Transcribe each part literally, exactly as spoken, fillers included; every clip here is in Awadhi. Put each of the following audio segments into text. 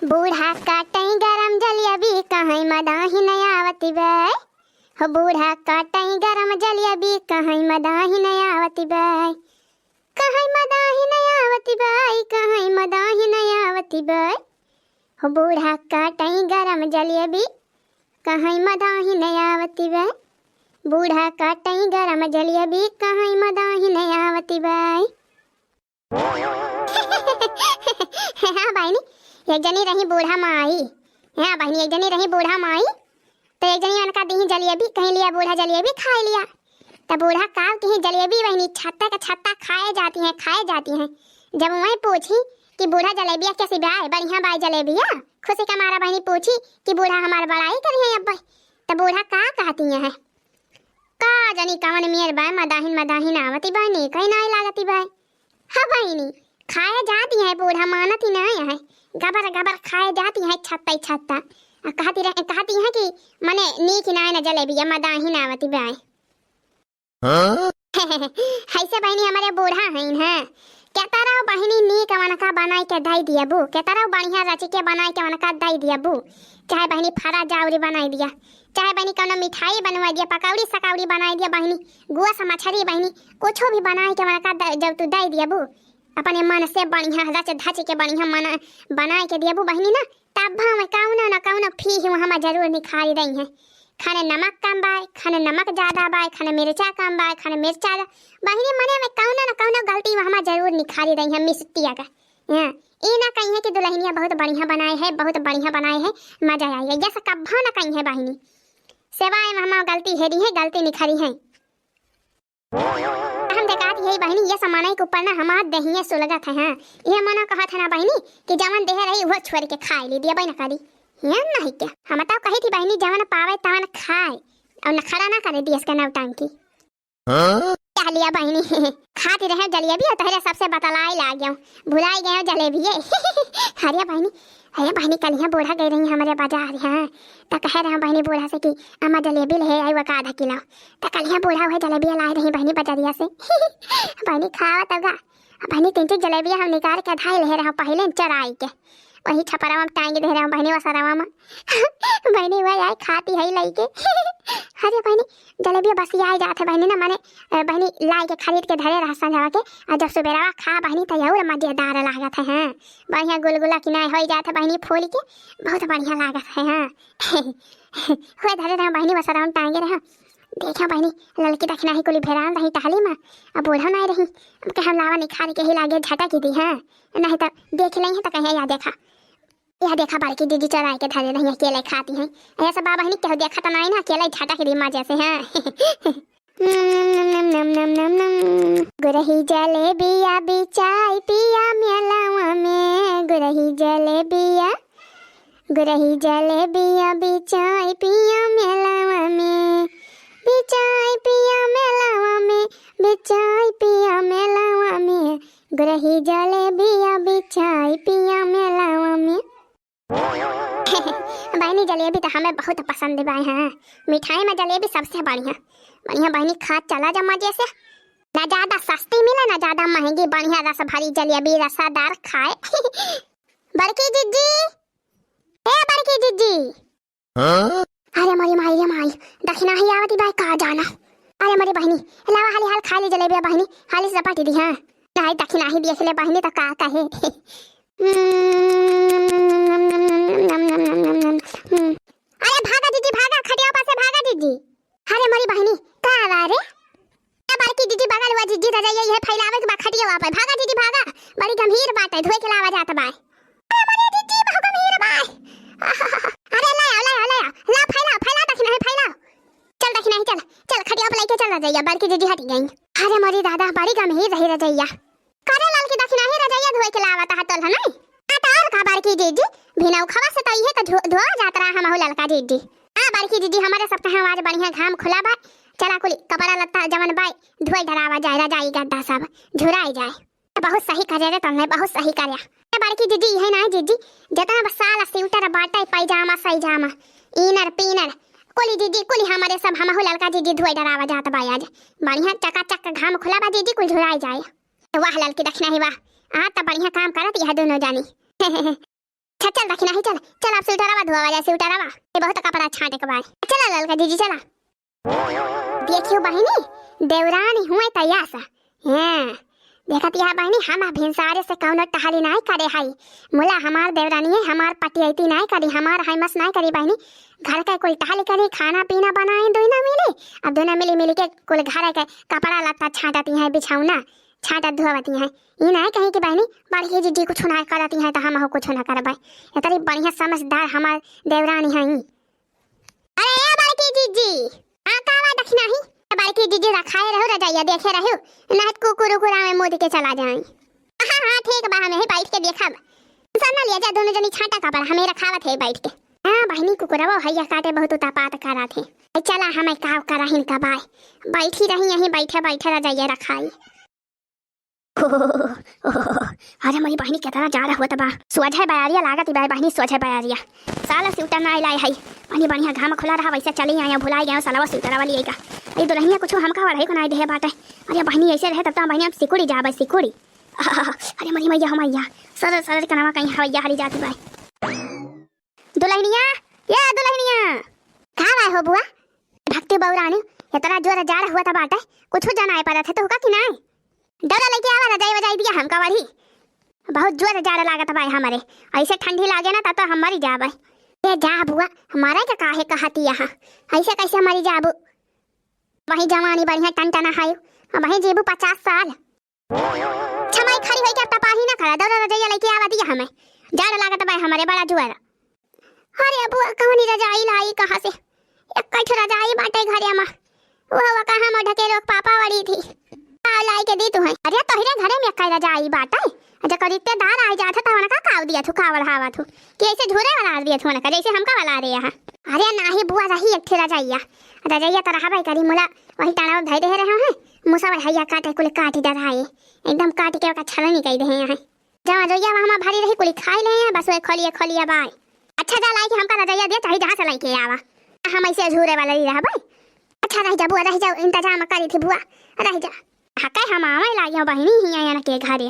बूढ़ा काटई गरम जलेबी, कहई मदाहिन आवति बे। हो बूढ़ा काटई गरम जलेबी, कहई मदाहिन आवति बे। कहई मदाहिन आवति बे, कहई मदाहिन आवति बे। हो बूढ़ा काटई गरम जलेबी, कहई मदाहिन आवति बे। बूढ़ा काटई गरम जलेबी, कहई मदाहिन आवति बे। हाँ बहिनी, एक जनी रही बूढ़ा माई। हाँ बहिनी, एक जनी रही बूढ़ा माई, त एक जनी उनका दिही जलेबी, कहीं लिया बूढ़ा जलेबी खाइ लिया। त बूढ़ा का किही जलेबी बहिनी, छत्ता के छत्ता खाए जाती हैं, खाए जाती हैं। जब वहीं पूछी कि बूढ़ा जलेबिया कैसी बाय, बढ़िया बाय जलेबिया, खुशी का मारा बहिनी पूछी कि बूढ़ा हमार बड़ाई करिहैं अब। त बूढ़ा का कहती हैं, का जनी कवन मेर बाय, मदाहिन मदाहिन आवति बाय, नीकई नाई लागति बाय। हाँ बहिनी, खाए जाती हैं, बूढ़ा मानति नाई हैं, गबर गबर खाए जाती हैं छत्ता ही छत्ता। आ कहती रह-, कहती हैं कि मने नीक नाई न जलेबिया, मदाहिन आवति बाय। हाँ? हैसे बहिनी हमरे बूढ़ा हईन हैं, केतरौ बहिनी नीक वनका बनाइ के दइ दियबू, केतरौ बढ़िया रचि के बनाइ के वनका दइ दियबू। चाहे बहिनी फरा जाउरी बनाइ दिया, चाहे बहिनी कउनो मिठाई बनवाइ दिया, पकौड़ी सकौड़ी बनाइ दिया बहिनी, गोस मछरी बहिनी, कुछो भी बनाइ के वनका द-, जब तू दइ दियबू, अपने मन से बढ़िया रच धच के बढ़िया मन बनाइ के दियबू बहिनी ना, तब हमें कउनो न कउनो फीह हमें जरूर निखारि दइहैं। खने नमक कम बाय, खने नमक ज्यादा बाय, खने मिर्चा कम बाय, खने मिर्चा जा-, बहिनी मने में कउनो न कउनो गलती हमें जरूर निखारि दइहैं मिस्टिया का। हाँ, ई ना कहिहैं कि दुलहिनिया बहुत बढ़िया बनाए है, बहुत बढ़िया बनाए है, मजा आइ है, यस कब्बो ना कहिहैं बहिनी। सेवाए में हमें गलती हेरिहैं, गलती निखारिहैं। हम देखात यही बहिनी, ये सब मनई के ऊपर ना हमार देहिए सुलगत है। हाँ, ये मना कहत है ना बहिनी कि जवन देहे रही वो छोड़ के खाए ली, दिया बहिन करी। ये नहीं क्या, हम तो कही थी बहिनी जवन पावे तवन खाए और नखरा ना करे दियस के नौटंकी। हाँ? क्या लिया बहिनी? खाती रहे जलेबी और तहरे सबसे बतलाई लाग गयो, भुलाई गयो जलेबिये। अरे बहिनी, अरे बहिनी, कलिया बूढ़ा गई रही हमरे बाजार, हाँ, त कहे रहे बहिनी बूढ़ा से कि अम्मा जलेबी ले आई, वो का आधा किलो। त कलिया बूढ़ा वह जलेबिया लाए रही बहिनी बजरिया से। बहिनी खावा तब गा। बहिनी तीन चार जलेबिया हम निकाल के धाई ले रहे पहले चराई के, वही छपरवा में टांग दे रहे बहिनी वसरवा में। बहिनी वह आई खाती है लइके। अरे बहिनी, जलेबिया बसियाए जात है बहिनी ना, माने, अ, बहिनी लाई के खरीद के धरे रहा संझवा के, आ जब सुबेरवा खा बहिनी त और मजेदार लागत है। हाँ, बढ़िया गुलगुला किनाए हो जात है बहिनी फूल के, बहुत बढ़िया लागत है। हाँ। हुए धरे रहा बहिनी वसरवा में टांगे रहा। देखा बहिनी, ललकी दखिनाही कुली भेरान रही टहली में, अब बूढ़ा नाई रही, अब के हम लावा निखार के ही लागे झटक ही दी। हाँ, नहीं तो देख लें तो कहीं या देखा, या देखा बड़की दीदी चोराई के धरे रही अकेले खाती हैं। ऐसा बा बहिनी केहू देखा तो नाई ना, अकेले झटक दी मजे से। हाँ। गुरही जलेबिया बिचाई पिया मेलवा में, गुरही जलेबिया, गुरही जलेबिया बिचाई पिया मेलवा में, बिचाई पिया मेलवा में, बिचाई पिया मेलवा में, गुरही जलेबिया बिचाई पिया मेलवा में। बहिनी जलेबी तो हमें बहुत पसंद बाय। हाँ, मिठाई में जलेबी सबसे बढ़िया, बढ़िया बहिनी खा चला जा मजे से। ना ज्यादा सस्ती मिले ना ज्यादा महंगी, बढ़िया रस भरी जलेबी रसादार खाए। बड़की जिज्जी, ए बड़की जिज्जी। हाँ? अरे मोरी माई रे माई, दखिनाही आवती बाय का जाना। अरे मोरी बहिनी, लावा हाली हाल खा ली जलेबिया बहिनी, हाली से पटी दी। हाँ, नाई दखिनाही देख ले बहिनी तो का कहे। अरे भागा जिज्जी भागा, खटिया पासे भागा जिज्जी। अरे मोरी बहिनी, का आवा रे? ए बड़की जिज्जी बगल हुआ जिज्जी रजैया ये फैलावे के बा खटिया पे। भागा जिज्जी भागा, बड़ी गंभीर बात है, धोए के लावा जात बाय। अरे मोरी जिज्जी बहुत गंभीर बाय। अरे ले आओ, ले आओ, ले आओ, ला फैलाओ, फैला दखिनाही फैलाओ। चल दखिनाही चल, चल खटिया पे लेके चल रजैया, बड़की जिज्जी हटी गई। अरे मोरी दादा, बड़ी गंभीर रही रजैया। करे ललकी दखिनाही रजैया धोए के लावत हा तोल है नहीं? आ तो और का बड़की जिज्जी, भिनौखवा से तो इहे तो धो-, धोआ जात रहा हमहू ललका जिज्जी। आ बड़की जिज्जी, हमारे सब कहे आज बढ़िया घाम खुला बा, चला कुली कपड़ा लत्ता जवन बाय धोए डरावा जाए, रजाई गद्दा सब झुराई जाए। बहुत सही करे रे तमने, बहुत सही करे। ए बड़की जिज्जी, इहे ना जिज्जी, जितना बस साला स्वेटर बाटे, पैजामा सैजामा, इनर पीनर, कुली जिज्जी, कुली हमारे सब हमहू ललका जिज्जी धोए डरावा जात बा आज। बढ़िया चकाचक घाम खुला बा जिज्जी, कुल झुराई जाए। वाह ललकी दखिनाही वाह, आ त बढ़िया काम करत यह दोनों जानी। अच्छा चल दखिनही, चल, चल अब स्वेटरवा धोवा जाए, स्वेटरवा। ये बहुत कपड़ा छांटे के बाय। चला ललका जीजी, चला। देखियो बहिनी, देवरानी हुए तैयार सा। हाँ, देखत यह बहिनी, हम भिनसारे से कौनो टहली नाई करे हई। मुला हमार देवरानी है, हमार पटियती नाई करी, हमार हाई मस नाई करी बहिनी। घर के कुल टहली करी, खाना पीना बनाई, दुई ना मिली। अब दुई ना मिली, मिली के कुल घर के कपड़ा लत्ता छांटती हैं, बिछौना छांटत धोवती हैं। ई नाई कहीं कि बहिनी, बड़की जीजी कुछ ना करती हैं तो हम कुछ ना करबै। इतनी बढ़िया समझदार हमार देवरानी है। अरे ए बड़की जीजी, आ का बा दखिनही? बड़की जीजी रखाए रहू रजइया, देखे रहू, ना कुकुर उकुर आवे मुद के चला जाए। हाँ हाँ ठीक बा, हम यही बैठ के देखब। सन ना लिया जा, दोनों जनी छांटा कपड़ा, हमें रखावत है बैठ के। हाँ बहिनी, कुकुरवा हैया काटे बहुत उतापात करा थे। ए, चला हमें का कराहिन का बाय, बैठी रही यहीं बैठे बैठे रजइया रखाई। अरे मोरी बहिनी, केतना जाड़ा होत बा। सोझे बयारिया लागत बा बहिनी, सोझे बयारिया। साला स्वेटर ना लाए हई। बहिनी बढ़िया घाम खुला रहा, वैसे चली आया, भुलाई गया साला स्वेटर वाली का। अरे दुल्हनिया कुछ हमका वढ़ई को ना दे बाटे। अरे बहिनी ऐसे रहे तब तो बहिनी हम सिकुड़ी जाबे, सिकुड़ी। अरे मोरी मैया हो मैया, सरर सरर कनवा कहीं हवैया हरी जाती बाय। दुल्हनिया, या दुल्हनिया। का बाय हो बुआ? भक्ति बौरानी, इतना जोर जाड़ हुआ था बाटे, कुछ जनाए पड़त है तो का कि नाय? दौरा लेके आवा, रजाई वजाई दिया हमका वही। बहुत जोर जाड़ लागत बाय हमरे, ऐसे ठंडी लागे ना तब तो हम मरी जाबे। ए जा बुआ, हमारे के काहे कहती यहाँ, ऐसे कैसे मरी जाबू? वही जवानी बढ़िया टनटना है, वही जीबू पचास साल। छमाई खड़ी होई के अब तपाही ना करा, दौरा रजइया लेके आवा दिया हमें। जाड़ लागत बाय हमरे बड़ा जुआर। अरे बुआ, कौनी रजाई लाई कहाँ से? एक कठ रजाई बाटे घरे में। वो, वो कहाँ में ढके रोक पापा वड़ी थी। का लाई के दी तू है? अरे तोहरे घरे में एक रजाई बाटे। जकर रिश्तेदार आई जात है तो उनका काव दिया थू, कावल हावा थू। कि ऐसे झूरे वाला दिया थू उनका, जैसे हमका वाला रहे यहाँ। अरे नाही बुआ, रही एक ठे रजाइया। रजाइया तो रहबे करी, मुला वही टाड़ा धई दे रहे हैं। मुसा भैया काटे कुल काटी डराए। एकदम काट के ओका छलनी कई दे हैं। जमा जोइया हमा भारी रही कुली खाई ले हैं, बस वही खोलिए खोलिए बाय। अच्छा जा लाई के हमका रजाइया दे, चाहे जहाँ से लाई के आवा। हम ऐसे झूरे वाला रही रहबे। अच्छा रह जा बुआ, रह जा, इंतजाम करी थी बुआ, रह जा। हके हम आवे लागियो बहिनी हिया यान के घरे।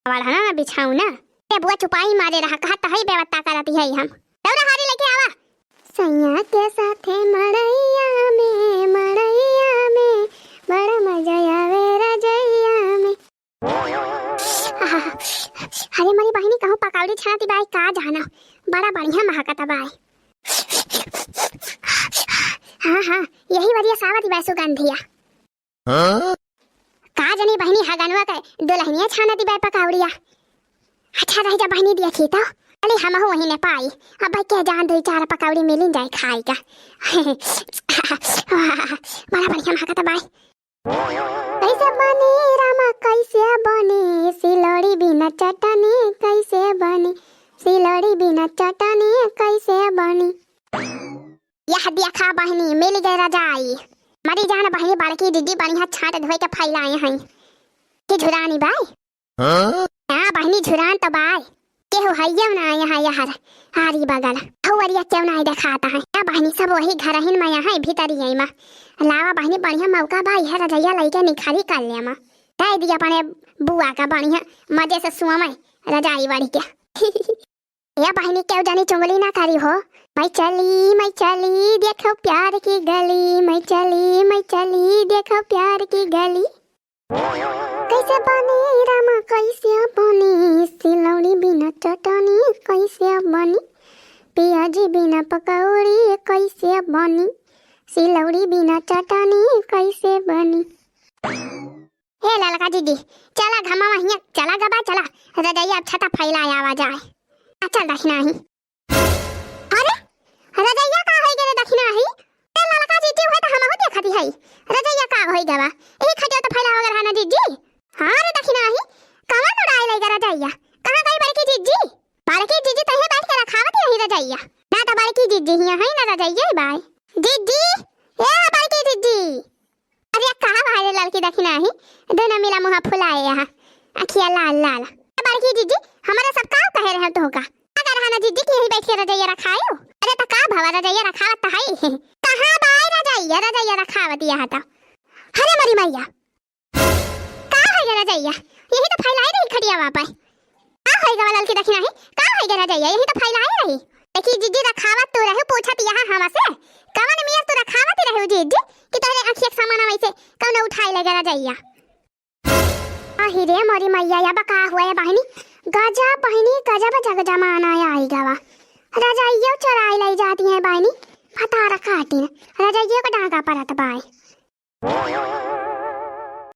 वाला ना बिछाऊ ना। ए बुआ चुपाई मारे रहा, कहा तहई व्यवस्था करती है हम। दौरा हारी लेके आवा। सैया के साथे मड़ैया में, मड़ैया में, बड़ा मजा आवे रजैया में। आहा, अरे मोरी बहिनी कहूँ पकौड़ी छानती बाय का जाना, बड़ा बढ़िया महकता बाय। हाँ हाँ, यही बढ़िया सावती बाय सुगंधिया। हाँ? का जनी बहिनी हगनवा के दुल्हनिया छानती बाय पकौड़िया। अच्छा रह जा बहिनी, देखी तो। अरे हमहू वही ने पाई। अब भाई के जान दो चार पकौड़ी मिलिन जाए खाई का। बड़ा बढ़िया महकता बाय। कैसे बनी रामा, कैसे बनी सिलौड़ी बिना चटनी, कैसे बनी सिलौड़ी बिना चटनी, कैसे बनी। यह देखा बहिनी, मिल गए रजाई। मरी जान बहिनी, बड़की दीदी बढ़िया छाट धोए के फैलाए हैं। कि झुरानी बाय? हाँ? हाँ बहिनी, झुरान तो बाय। केहू हइया ना यहाँ यार। हारी बगल। हौवरिया क्यों ना देखाता है? या बहिनी, सब वही घरहिन में यहाँ भीतरी आई मा। लावा बहिनी, बढ़िया मौका बाय, यह रजैया लइके निखारी कर ले मा। दे दिया अपने बुआ का बढ़िया मजे से सुआ में रजाई वढ़ी के। या बहिनी, केहू जानी चुंगली ना करी हो। मैं चली, मैं चली, देखो प्यार की गली, मैं चली, मैं चली, देखो प्यार की गली। कैसे बनी रामा, कैसे बनी सिलौड़ी बिना चटनी, कैसे बनी पियाजी बिना पकौड़ी, कैसे बनी सिलौड़ी बिना चटनी, कैसे बनी। हे ललका दीदी, चला घमा वहिया, चला गबा, चला रजैया अब छता फैला आवा जाए। आ चल दखिनही। अरे, रजैया का होई गे रे दखिनही? ए ललका जीजी हुए तो हमहू देखती हई। रजैया का होई गवा? यही खटिया तो फैला हो गया ना जीजी। हाँ रे दखिनही, कवन उड़ाई लई गे रजैया? कहाँ गई बड़की जीजी? बड़की जीजी तहीं बैठ के रखावत यही रजैया। ना तो बड़की जीजी हिया है ना रजैया ही बाय। जीजी, ए बड़की जीजी। अरे कहाँ बाहर लड़की दखिनही, दोनों मिला मुँह फुलाए यहाँ, अखिया लाल लाल। बड़की जीजी, हमारे सब का कहे रहे तुहका? अगर है ना जीजी कि यहीं बैठ के रजैया रखायो। अरे तो का भवा, रजैया रखावत तो है। कहाँ बाय रजैया, रजैया रखावत यहाँ तो। अरे मोरी मैया, का है ये रजैया? यही तो फैलाई रही खटिया वापस। का होई गवा ललकी दखिनही? का होई गे रजइया? यही तो फैलाए रही। देखी जिज्जी रखावत तू रहू, पूछत यहाँ हमसे। कवन मियर तू रखावत ही रहू जिज्जी कि तोहरे अँखिया के सामान वैसे कौनो उठाई ले गे रजइया? आही रे मोरी मैया, या बका हुआ है बहिनी। गजब बहिनी, गजब जग जमाना आई गवा। रजइया चोराई लाई जाती है बहिनी। फतारा काटिन। रजइया को डांगा परत बाय।